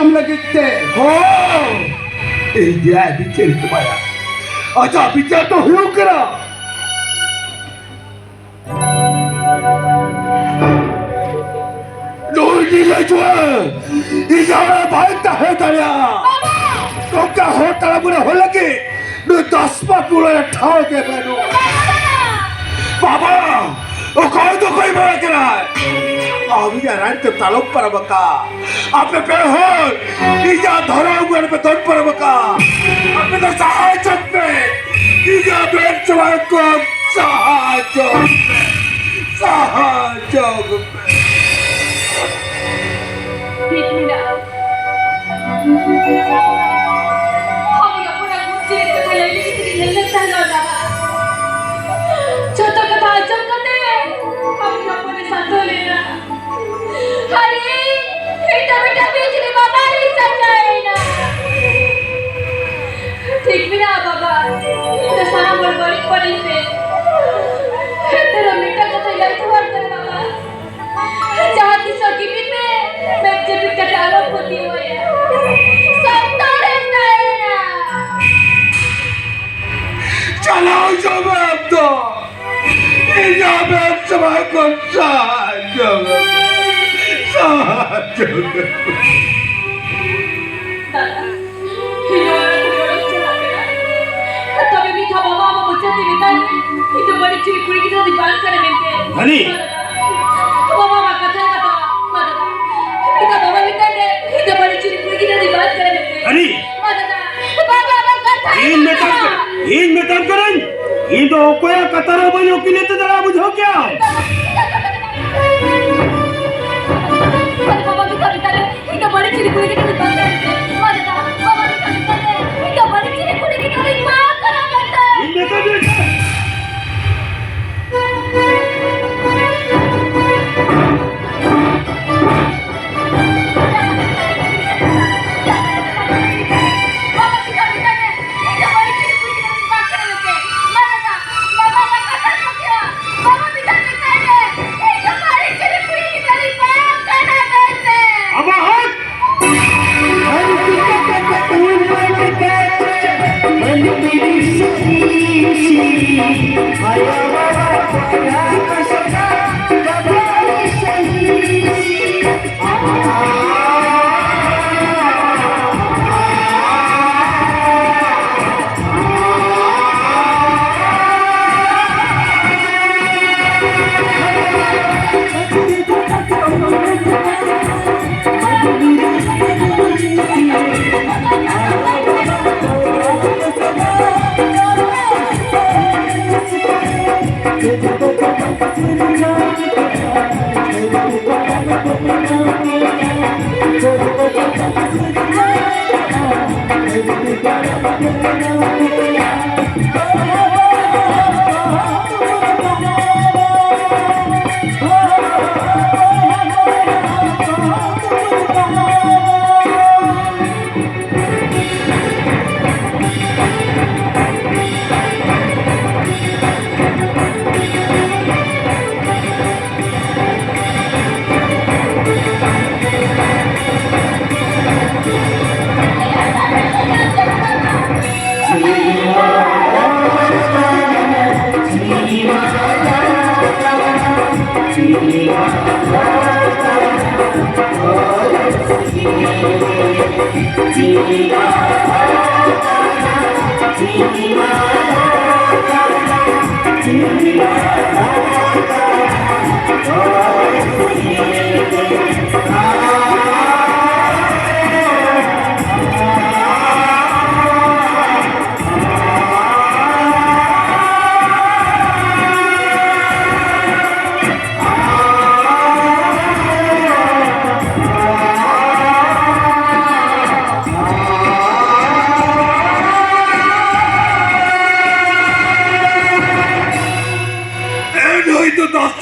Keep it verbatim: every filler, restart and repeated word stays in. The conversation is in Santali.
ᱟᱢ ᱞᱟᱹᱜᱤᱫ ᱛᱮ᱾ ᱦᱚᱸ! ᱤᱧ ᱜᱮ ᱟᱡ ᱵᱤᱪᱟᱹᱨ ᱤᱧ ᱮᱢᱟᱭᱟ᱾ ᱟᱡᱟᱜ ᱵᱤᱪᱟᱹᱨ ᱫᱚ ᱦᱩᱭᱩᱜ ᱠᱟᱱᱟ, ᱱᱩᱭ ᱱᱤᱨᱞᱟᱡᱽ ᱦᱚᱲ ᱤᱧᱟᱜ ᱚᱲᱟᱜ ᱵᱟᱭ ᱛᱟᱦᱮᱸ ᱫᱟᱲᱮᱭᱟᱜᱼᱟ᱾ ᱱᱚᱝᱠᱟ ᱦᱚᱲ ᱛᱟᱞᱟ ᱠᱚᱨᱮ ᱦᱚᱲ ᱞᱟᱹᱜᱤᱫ ᱱᱩᱭ ᱫᱟᱥᱯᱟ ᱠᱩᱲᱟᱹ ᱨᱮ ᱴᱷᱟᱶ ᱜᱮ ᱵᱟᱹᱱᱩᱜᱼᱟ᱾ ᱵᱟᱵᱟ, ᱚᱠᱚᱭ ᱫᱚ ᱚᱠᱚᱭ ᱵᱟᱲᱟ ᱠᱟᱱᱟᱭ? ᱟᱢ ᱤᱧᱟᱜ ᱨᱟᱡᱽ ᱛᱮ ᱛᱟᱞᱚᱢ ᱯᱟᱨᱚᱢ ᱟᱠᱟᱫ᱾ ᱟᱯᱮ ᱯᱮ ᱦᱚᱲ ᱤᱧᱟᱜ ᱫᱷᱚᱨᱚᱢ ᱜᱟᱲ ᱯᱮ ᱫᱚᱱ ᱯᱟᱨᱚᱢ ᱟᱠᱟᱫ᱾ ᱟᱯᱮ ᱫᱚ ᱥᱟᱦᱟ ᱦᱚᱪᱚᱜ ᱯᱮ᱾ ᱤᱧᱟᱜ ᱢᱮᱫ ᱥᱟᱢᱟᱝ ᱠᱷᱚᱱ ᱥᱟᱦᱟ ᱦᱚᱪᱚᱜ ᱯᱮ᱾ ᱥᱟᱦᱟ ᱦᱚᱪᱚᱜ ᱯᱮ᱾ ᱴᱷᱤᱠ ᱢᱮᱱᱟᱜᱼᱟ᱾ ᱟᱢ ᱦᱚᱯᱚᱱᱟᱜ ᱢᱩᱪᱟᱹᱫ ᱠᱟᱛᱷᱟ ᱞᱟᱹᱭ ᱞᱟᱹᱜᱤᱫ ᱛᱮᱜᱮ ᱦᱮᱡ ᱞᱮᱱ ᱛᱟᱦᱮᱸ ᱞᱟᱹᱭ ᱫᱟᱫᱟ᱾ ᱡᱚᱛᱚ ᱠᱟᱛᱷᱟ ᱟᱸᱡᱚᱢ ᱠᱟᱛᱮ ᱟᱢ ᱦᱚᱯᱚᱱᱮ ᱥᱟᱱᱛᱚ ᱞᱮᱱᱟ᱾ ᱟᱨ ᱤᱧ, ᱤᱧ ᱫᱚ ᱢᱤᱫᱴᱟᱝ ᱵᱤᱡᱽᱞᱤ ᱵᱟᱵᱟᱧ ᱥᱟᱡᱟᱣᱮᱱᱟ᱾ ᱴᱷᱤᱠ ᱢᱮᱱᱟᱜᱼᱟ ᱵᱟᱵᱟ, ᱤᱧ ᱫᱚ ᱥᱟᱱᱟᱢ ᱦᱚᱲ ᱵᱟᱹᱲᱤᱡ ᱵᱟᱹᱲᱤᱡ ᱯᱮ᱾ ᱮᱱᱛᱮ ᱨᱮᱦᱚᱸ ᱢᱤᱫᱴᱟᱝ ᱠᱟᱛᱷᱟᱧ ᱞᱟᱹᱭ ᱡᱚᱦᱟᱨ ᱠᱟᱱᱟ ᱵᱟᱵᱟ᱾ ᱡᱟᱦᱟᱸ ᱛᱤᱥᱚᱜ ᱜᱤᱢᱤ ᱯᱮ, ᱢᱮᱫ ᱡᱟᱹᱯᱤᱫ ᱠᱟᱛᱮ ᱟᱞᱚᱢ ᱯᱟᱹᱛᱭᱟᱹᱣ ᱟᱭᱟ᱾ ᱥᱟᱱᱛᱟᱲᱮᱢ ᱛᱟᱦᱮᱸᱭᱮᱱᱟ᱾ ᱪᱟᱞᱟᱣ ᱦᱚᱪᱚᱜ ᱢᱮ ᱟᱢ ᱫᱚ᱾ ᱤᱧᱟᱜ ᱢᱮᱫ ᱥᱟᱢᱟᱝ ᱠᱷᱚᱱ ᱥᱟᱦᱟ ᱦᱚᱪᱚᱜ ᱢᱮ᱾ ᱥᱟᱦᱟ ᱦᱚᱪᱚᱜ ᱢᱮ᱾ ᱫᱟᱫᱟ, ᱤᱧ ᱚᱲᱟᱜ ᱠᱷᱚᱱ ᱚᱲᱟᱜ ᱤᱧ ᱪᱟᱞᱟᱜ ᱠᱟᱱᱟ᱾ ᱛᱚᱵᱮ ᱢᱤᱫ ᱫᱷᱟᱣ ᱵᱟᱵᱟ ᱟᱢᱟᱜ ᱢᱚᱪᱟ ᱛᱮ ᱢᱮᱛᱟᱭ ᱢᱮ, ᱤᱧ ᱫᱚ ᱵᱟᱹᱲᱤᱡ ᱪᱤᱞᱤ ᱠᱩᱲᱤ ᱜᱤᱫᱽᱨᱟᱹ ᱫᱚ ᱵᱟᱝ ᱠᱟᱱᱟ ᱢᱮᱱᱛᱮ᱾ ᱦᱟᱹᱱᱤ! ᱵᱟᱵᱟ, ᱟᱢᱟᱜ ᱠᱟᱛᱷᱟ ᱨᱮ ᱠᱟᱛᱷᱟ᱾ ᱢᱟ ᱫᱟᱫᱟ, ᱢᱤᱫ ᱫᱷᱟᱣ ᱵᱟᱵᱟ ᱢᱮᱛᱟᱭ ᱢᱮ, ᱤᱧ ᱫᱚ ᱵᱟᱹᱲᱤᱡ ᱪᱤᱞᱤ ᱠᱩᱲᱤ ᱜᱤᱫᱽᱨᱟᱹ ᱫᱚ ᱵᱟᱝ ᱠᱟᱱᱟ ᱢᱮᱱᱛᱮ᱾ ᱦᱟᱹᱱᱤ! ᱢᱟ ᱫᱟᱫᱟ, ᱵᱟᱵᱟ, ᱟᱢᱟᱜ ᱠᱟᱛᱷᱟ ᱨᱮ ᱤᱧ ᱢᱮᱛᱟᱢ ᱠᱟᱛᱷᱟ᱾ ᱠᱟᱱᱟ, ᱤᱧ ᱢᱮᱛᱟᱢ ᱠᱟᱹᱱᱟᱹᱧ, ᱤᱧ ᱫᱚ ᱚᱠᱚᱭᱟᱜ ᱠᱟᱛᱷᱟ ᱨᱮ ᱵᱟᱹᱧ ᱩᱠᱤᱞ ᱮᱫ ᱫᱟᱲᱮᱭᱟᱜᱼᱟ, ᱵᱩᱡᱷᱟᱹᱣ ᱠᱮᱭᱟᱢ? ᱵᱟᱵᱟ, ᱢᱤᱫ ᱫᱷᱟᱣ ᱢᱮᱛᱟᱭ ᱢᱮ, ᱤᱧ ᱫᱚ ᱵᱟᱹᱲᱤᱡ ᱪᱤᱞᱤ ᱠᱩᱲᱤ ᱜᱤᱫᱽᱨᱟᱹ ᱫᱚ ᱵᱟᱝ ᱠᱟᱱᱟ ᱢᱮᱱᱛᱮ᱾ ᱢᱟ ᱫᱟᱫᱟ, ᱵᱟᱵᱟ, ᱢᱤᱫ ᱫᱷᱟᱣ ᱢᱮᱛᱟᱭ ᱢᱮ, ᱤᱧ ᱫᱚ ᱵᱟᱹᱲᱤᱡ ᱪᱤᱞᱤ ᱠᱩᱲᱤ ᱜᱤᱫᱽᱨᱟᱹ ᱫᱚ ᱵᱟᱝ ᱠᱟᱱᱟ ᱢᱮᱱᱛᱮ᱾ ᱤᱧ ᱢᱮᱛᱟᱫᱤᱭᱟᱹᱧ᱾